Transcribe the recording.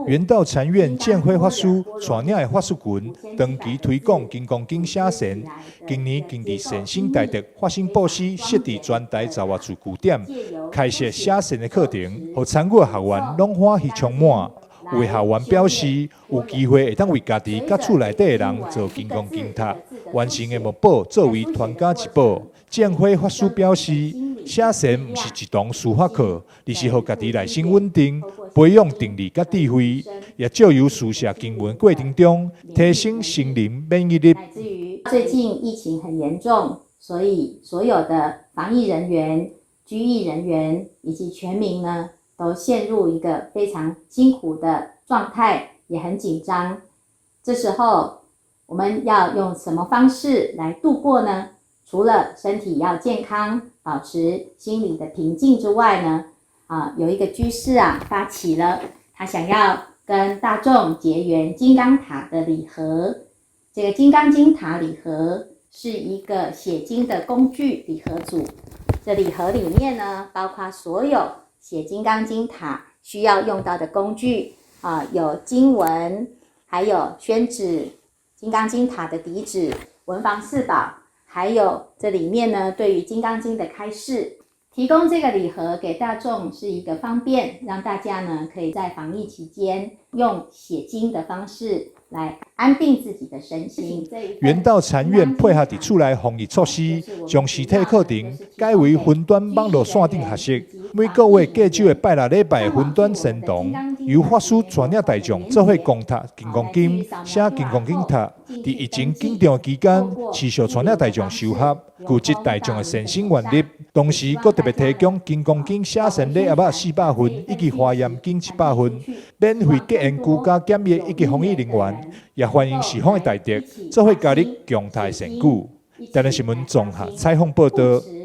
圓道禪院見輝法師帶領的法師群，長期推廣《金剛經》寫禪，今年更佇善生大德發心布施，設置全台十外處據點，開設寫禪的課程，予參與的學員攏歡喜充滿。有的學員表示，有機會會當為家己佮厝內底的人做金剛經塔，完成的墨寶作為傳家之寶。見輝法師表示，寫禪毋是一堂書法課，而是予家己內心穩定，培養定力佮智慧，也藉由書寫經文過程中，提升心靈免疫力。最近疫情很嚴重，所以所有的防疫人員、居疫人員以及全民呢，都陷入一個非常辛苦的狀態，也很緊張。這時候我們要用什麼方式來度過呢？除了身體要健康，保持心理的平靜之外呢，啊，有一個居士啊發起了，他想要跟大眾結緣金剛塔的禮盒。這個金剛經塔禮盒是一個寫經的工具禮盒組。這禮盒裡面呢，包括所有寫金剛經塔需要用到的工具啊，有經文，還有宣紙、金剛經塔的底紙、文房四寶，還有這裡面呢，對於金剛經的開示。提供這個禮盒給大眾是一個方便，讓大家呢可以在防疫期間用寫經的方式來安定自己的身心。圓道禪院配合佇厝內防疫措施，將實體課程改為雲端網路線頂學習。每個月隔週的拜六禮拜雲端禪堂，由法師帶領大眾做伙共讀《金剛經》、寫《金剛經塔》。佇疫情緊張期間，持續帶領大眾修學，具積大眾的善心願力。同時，閣特別提供《金剛經》寫禪禮盒仔400份，以及《華嚴經》700份，免費結緣居家檢疫以及防疫人員，也歡迎四方的大德做伙加入共塔善舉。台南新聞綜合採訪報導。